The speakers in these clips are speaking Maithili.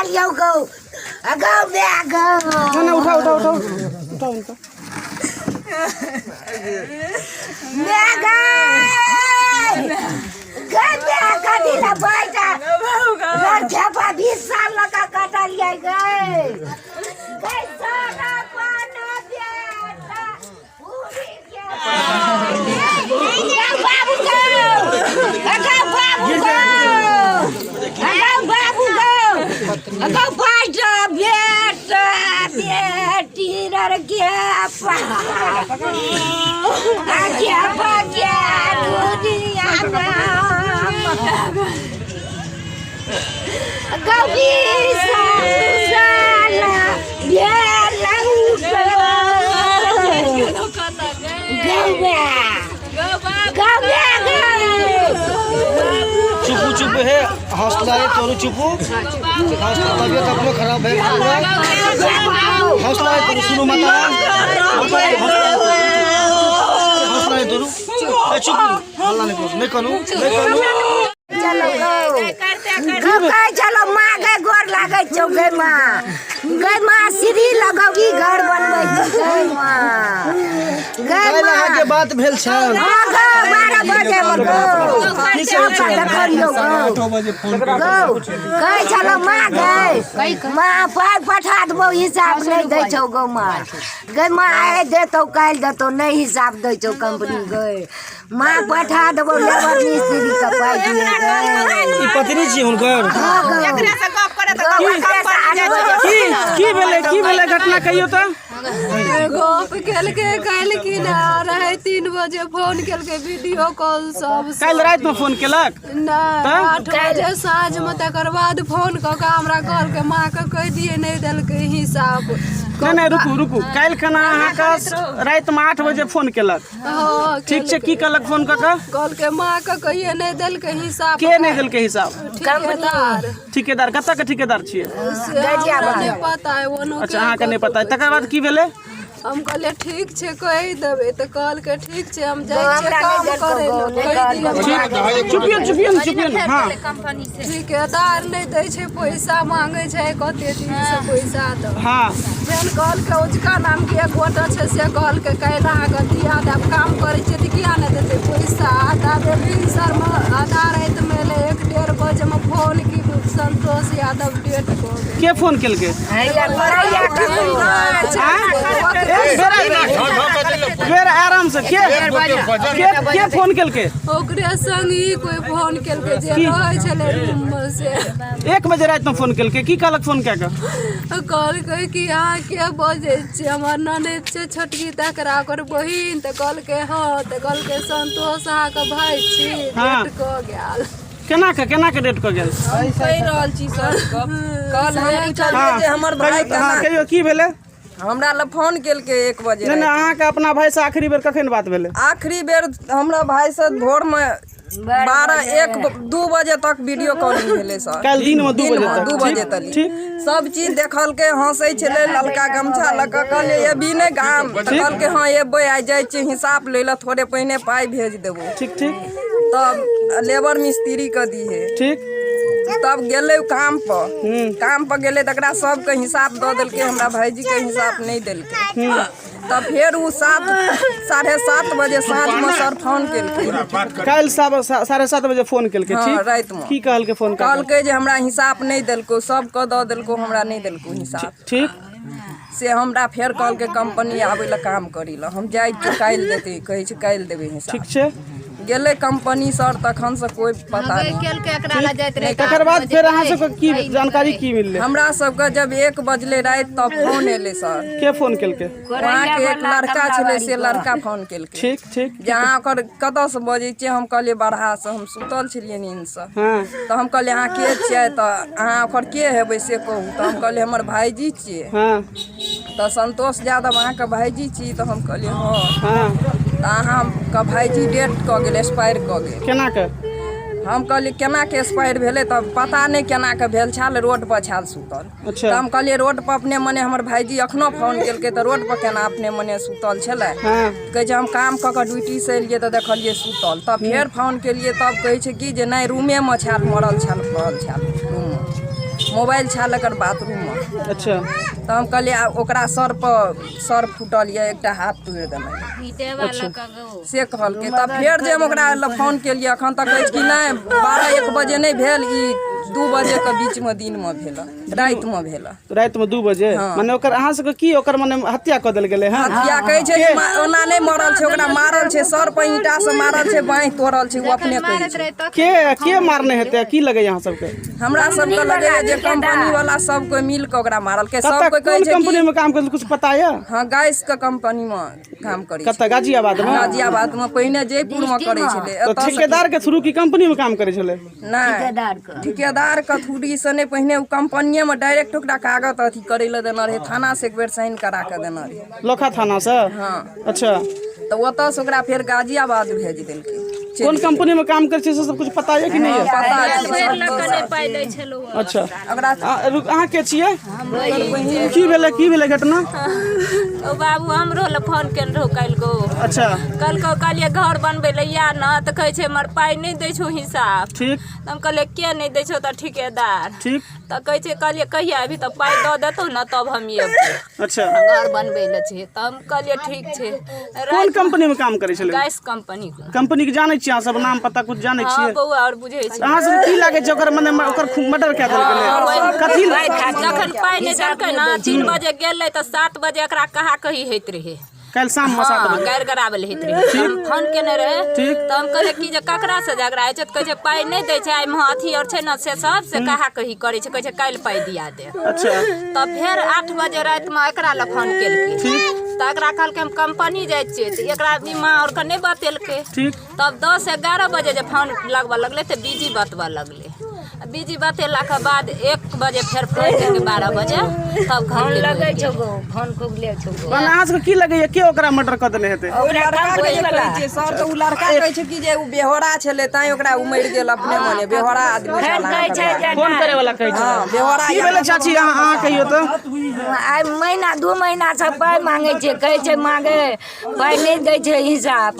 कटलियौ गौ गौ बे गौ। ना ना, उठाओ उठाओ उठाओ उठाओ उनका। बे गै गै बे, कथी लए बैठा लड़खेपा 20 साल लऽ कऽ कटलियै गै गै। सोना पाना बेटा पूरी के बाबू गौ, गौ बाबू गौ, गौ बाबू गौ, गौ बैठा बेटा बेटी के पा के पा के दुनिया गौ 20 साल भेल गौआ गौआ गौ। चुपू चुप हे, हौसला है तोरू, चुपू, हौसला। तबियत अपनो खराब है पूरा। हौसला है तोरू, सुनो माता, हौसला है तोरू। ए चुपू, हल्ला नहीं करू, नहीं करू, नहीं करू। चलो गौ गौ, कहै चलो माँ गै, गोर लागै छौ गै माँ, गै माँ, सीढ़ी लगौगी, घर बनबै छी गै माँ, गै काल्हि माँ। अहाँके बात भेल छल? हँ गौ, 12 बजे मे गौ। सबके देखलियौ गौ गौ। कहै छलौ माँ गै माँ, पाइ पठा देबौ, हिसाब नहि दै छौ गौ माँ, गै माँ। आइ देतौ, काल्हि देतौ, नहि हिसाब दै छौ कंपनी गै माँ। पठा देबौ लेबर मिस्त्री के पाइ दिए गै। ई पत्नी छी हुनकर? हँ गौ गौ, ओकरे से 8 बजे। की की भेलै, की भेलै घटना, कहियौ तऽ। गप केलकै काल्हि रहै, 3 बजे फोन केलकै, वीडियो कॉल सब। काल्हि रातिमे फोन केलक? नहि, 8 बजे साँझमे। तकर बाद फोन कऽ कऽ हमरा कहलकै, माँके कहि दियै, नहि देलकै हिसाब। नहि नहि, रुकू रुकू। काल्हि खना अहाँके रातिमे 8 बजे फोन केलक? हँ। ठीक छै, की कहलक फोन कऽ कऽ? कहलकै, माँके कहियै, नहि देलकै हिसाब। के नहि देलकै हिसाब? ठिकेदार। ठिकेदार? कतऽ के ठिकेदार छियै? से हमरा नहि पता है ओनो। अच्छा, अहाँके नहि पता है। तकर बाद की भेलै? हम कहलियै, ठीक छै, कहि देबै। तऽ कहलकै, ठीक छै, हम जाइ छियै हमरा नहि काम देलकौ करै गौ, लए, नहि कहि दियै। ठीक, चुपियौ चुपियौ ने, चुपियौ ने, हँ। ठिकेदार नहि दै छै, पैसा मांगै छै कते दिनसँ पैसा दऽ। फेर कहलकै, उजका नामके एक गोटा छै, से कहलकै, काल्हि अहाँके दिया देब, काम करै छियै तऽ किया नहि देतै पैसा? ताबे भिनसरमे आधा रातिमे एलै, 1-1:30 बजेमे फोन की संतोष यादव डेथ कऽ गेल। के फोन केलकै? हैया करैया ककरो। बेर आराम से, के के के फोन केलकै? ओकरे संग ही कोई फोन केलकै जे रहै छलै रूममे से। 1 बजे रातिमे फोन केलकै? की कहलक फोन कए कऽ? कहलकै कि अहाँ के बजै छियै? हमर ननैद छै छोटकी, तकरा ओकर बहिन। तऽ कहलकै हँ। तऽ कहलकै, संतोष अहाँके भाय छी? डेथ कऽ गेल। केना के, केना के डेथ कऽ गेल? हम कहि रहल छी सर गप। कल हम पुछलियै जे हमर भाय कहियौ, हँ। केना कहियौ, की भेलै? हमरा लग फोन केलकै 1 बजे नहि नहि राति। अहाँके अपना भाइसँ आखिरी बेर कखन बात भेलै? आखिरी बेर हमरा भाइसँ भोरमे 12 1 2 बजे तक वीडियो कॉलिंग भेलै सर। काल्हि दिनमे 2 बजे दिनमे तक? 2 बजे ठीक, तक। सब चीज देखलकै, हँसै छलै ललका गमछा लऽ कऽ। कहलियै, एबी नहि गाम? तऽ कहलकै, हँ एबै, आइ जाइ छियै हिसाब लै लए, थोड़े पहिने पाइ भेज देबो। ठीक ठीक तब लेबर मिस्त्री के दिहे। तब गेलै काम पर। काम पर गेलै तकरा सबके हिसाब दऽ देलकै, हमरा भाईजी के हिसाब नहि देलकै। तब फेर ओ 7, 7:30 बजे साँझमे सर फोन केलकै। काल्हि 7:30 बजे फोन केलकै? हँ, ठीक। रातिमे। की कहलकै फोन कऽ कऽ? कहलकै जे हमरा हिसाब नहि देलकौ, सबके दऽ देलकौ, हमरा नहि देलकौ हिसाब। से हमरा फेर कहलकै कंपनी आबै लए, काम करै लए। हम जाइ छियै, काल्हि देतै, कहै छै काल्हि देबै हिसाब। ठीक छै। गेलै कंपनी सर, तखन से कोइ पता नहि। तकर बाद फेर अहाँ सबके की जानकारी की मिललै? हमरा सबके जब 1 बजलै राति तब फोन एलै सर। के फोन केलकै? वहाँके एक लड़का छलै, से लड़का फोन केलकै। ठीक ठीक जे अहाँ ओकर कतऽसँ बजै छियै? हम कहलियै, बड़हासँ। हम सुतल छलियै नींदसँ। तऽ हम कहलियै, अहाँ के छियै? तऽ अहाँ ओकर के हेबै से कहू। तऽ हम कहलियै, हमर भाईजी छियै। तऽ संतोष यादव अहाँके भाईजी छी? तऽ हम कहलियै, हँ। तऽ अहाँके भाईजी डेथ कऽ गेल, एक्सपायर कऽ गेल। केना के? हम कहलियै, केना के एक्सपायर भेलै? तऽ पता नहि केना के भेल छल, रोड पर छल सुतल। तऽ हम कहलियै, रोड पर अपने मने? हमर भाईजी अखनो फोन केलकै, तऽ रोड पर केना अपने मने सुतल छलै? कहै छै, हम काम कऽ कऽ ड्यूटीसँ एलियै तऽ देखलियै सुतल। तब फेर फोन केलियै, तब कहै छै कि जे नहि, रूमेमे छल, मरल छल, पड़ल छल रूममे। मोबाइल छल एकर बाथरूममे। अच्छा। तऽ हम कहलियै आब ओकरा सर पर सर फूटल यऽ, एकटा हाथ तोड़ि देने। अच्छा। से कहलकै। तब फेर जे हम ओकरा लग फोन केलियै, एखन तक कहै छै कि नहि 12-1 बजे नहि भेल, ई 2 बजेके बीचमे दिनमे भेल, रातिमे भेल। रातिमे 2 बजे? हँ। मने ओकर अहाँ सबके की ओकर मने हत्या कऽ देल गेलै? हँ, हत्या कहै छै जे ओना नहि मरल छै, ओकरा मारल छै, सर पर ईंटा से मारल छै, बाँहि तोड़ल छै, ओ अपने कहै छै। के के मारने हेतै, की लगैया अहाँ सबके? हमरा सबके लगैया जे कंपनी वाला सब कोइ मिल कऽ ओकरा मारलकै। कतऽ सब कोइ कहै कोन छै कंपनी कि में काम करै, कुछ पता यऽ? हँ, गैस के कंपनी मे काम करै छै। कतऽ, गाजियाबाद मे? गाजियाबाद मे, पहिने जयपुर मे करै छलै। तऽ एतऽ से ठेकेदार के थ्रू की कंपनी में काम करै छलै? नहि, ठिकेदार के थ्रू से नहि, पहिने ओ कंपनीये मे डायरेक्ट ओकरा कागज अथी करै लए देने रहै, थाना से एक बेर साइन करा कऽ देने रहै। लोखा थाना से? हँ। अच्छा। तऽ ओतऽ से ओकरा फेर गाजियाबाद भेज देलकै। कोन कंपनी में काम करै छै से सब कुछ पता यऽ कि नहि यऽ? पता छै सब। अच्छा। ओकरा रुक, अहाँ के छियै? की भेलै, की भेलै घटना? ओ बाबू, हमरो लए फोन केने रहौ काल्हि गो। अच्छा। कहलकौ, कहलियै घर बनबै लए या ने, तऽ कहै छै हमर पाइ नहि दै छौ हिसाब। ठीक। तऽ हम कहलियै के नहि दै छौ? तऽ ठिकेदार। ठीक। तऽ कहै छै, कहलियै कहिया अयबही? तऽ पाइ दऽ देतौ ने तब हम एबै। अच्छा। घर बनबै लए छै। तऽ हम कहलियै ठीक छै। कोन कंपनी में काम करै छलै? Gas company. कंपनी के जानै छियै अहाँ सब? नाम पता कुछ जानै हँ छियै? बौआ, आओर बुझै छै। अहाँ सब की लागै छै, ओकर मने ओकर मर्डर कए देल गेलै कथी लए? जखन पाइ नहि देलकै ने, 3 बजे गेलै तऽ 7 बजे एकरा कहा कही होइत रहै। काल्हि शाम मे 7 हँ बजे? गारि गराबल होइत रहै। हम फोन केने रहै। ठीक। तऽ हम कहलियै कि जे ककरा से झगड़ा होइ छै? तऽ कहै छै पाइ नहि दै छै, एहिमे अथी आओर छै ने, से सब से कहा कही करै छै, कहै छै काल्हि पाइ दिया दे। अच्छा। तऽ फेर 8 बजे रातिमे एकरा लए फोन केलकै। ठीक। तऽ एकरा कहलकै हम कंपनी जाइ छियै, तऽ एकरा ई माँ आओरके नहि बतेलकै। ठीक। तब 10-11 बजे जे फोन लगबऽ लगलै तऽ बिजी बतबऽ लगलै। आ बिजी बतेलाके बाद 1 बजे फेर फोन केलकै, 12 बजे तब घर लगै छौ गो फोन खुगले छौ गो। मने अहाँ सबके की लगैया, के ओकरा मर्डर कऽ देने हेतै? ओ लड़का के जे कहै छै सर, तऽ ओ लड़का कहै छै कि जे ओ बेहोरा छलै तैं ओकरा ओ मरि गेल अपने मने, बेहोरा आदमी फेर छल कहै छै जे फोन करे वाला कहै छै। हँ, बेहोरा। की भेलै चाची, अहाँ अहाँ कहियौ तऽ। आइ महीना 2 महीनासँ पाइ मांगै छियै, कहै छै मांगे पाइ नहि दै छै हिसाब,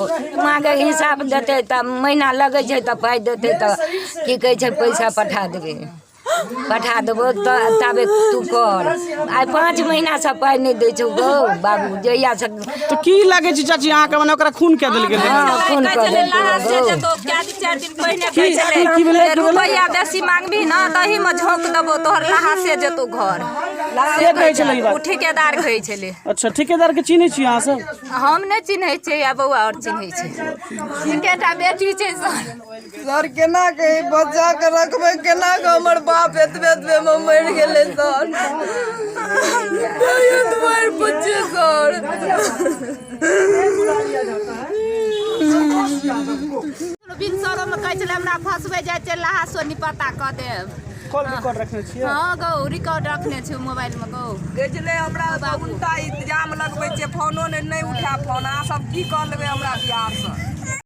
मांगे हिसाब देतै तऽ महीना लगै छै तऽ पाइ देतै, तऽ की कहै छै पैसा पठा देबै, पठा देबौ तऽ ताबे तू कर। आइ 5 महीनासँ पाइ नहि दै छौ गौ बाबू, जहियासँ। तऽ की लागै छै चाची अहाँके, मने ओकरा खून कए देल गेलै? हँ, खून कऽ देलकै गौ। कए दिन 4 दिन पहिने की कहै छलै की भेलै, की भेलै? रुपैआ बेसी मांगबही ने तहीमे झोंक देबौ, तोहर लहासे जेतौ घर। के कहै छलै ई ओ बात? ठिकेदार कहै छलै। अच्छा, ठिकेदार के चिन्है छियै अहाँ सब? हम नहि चिन्है छियै, आ बौआ आओर चिन्है छै, एकेटा बेटी छै सर। सर, केना कही बच्चा के रखबै केना के? हमर बाप एतबे एतबे मे मरि गेलै सर, एतबे बच्चे सर। भिनसरोमे कहै छलै हमरा फसबै जाइ छै, लहासो निपत्ता कऽ देब। कॉल रिकॉर्ड रखने छियै? हँ गौ, रिकॉर्ड रखने छियै मोबाइलमे गौ। कहै छलै हमरा उल्टा इल्जाम लगबै छै, फोनो नहि उठा फोन। अहाँ सब की कऽ लेबै हमरा बिहारसँ?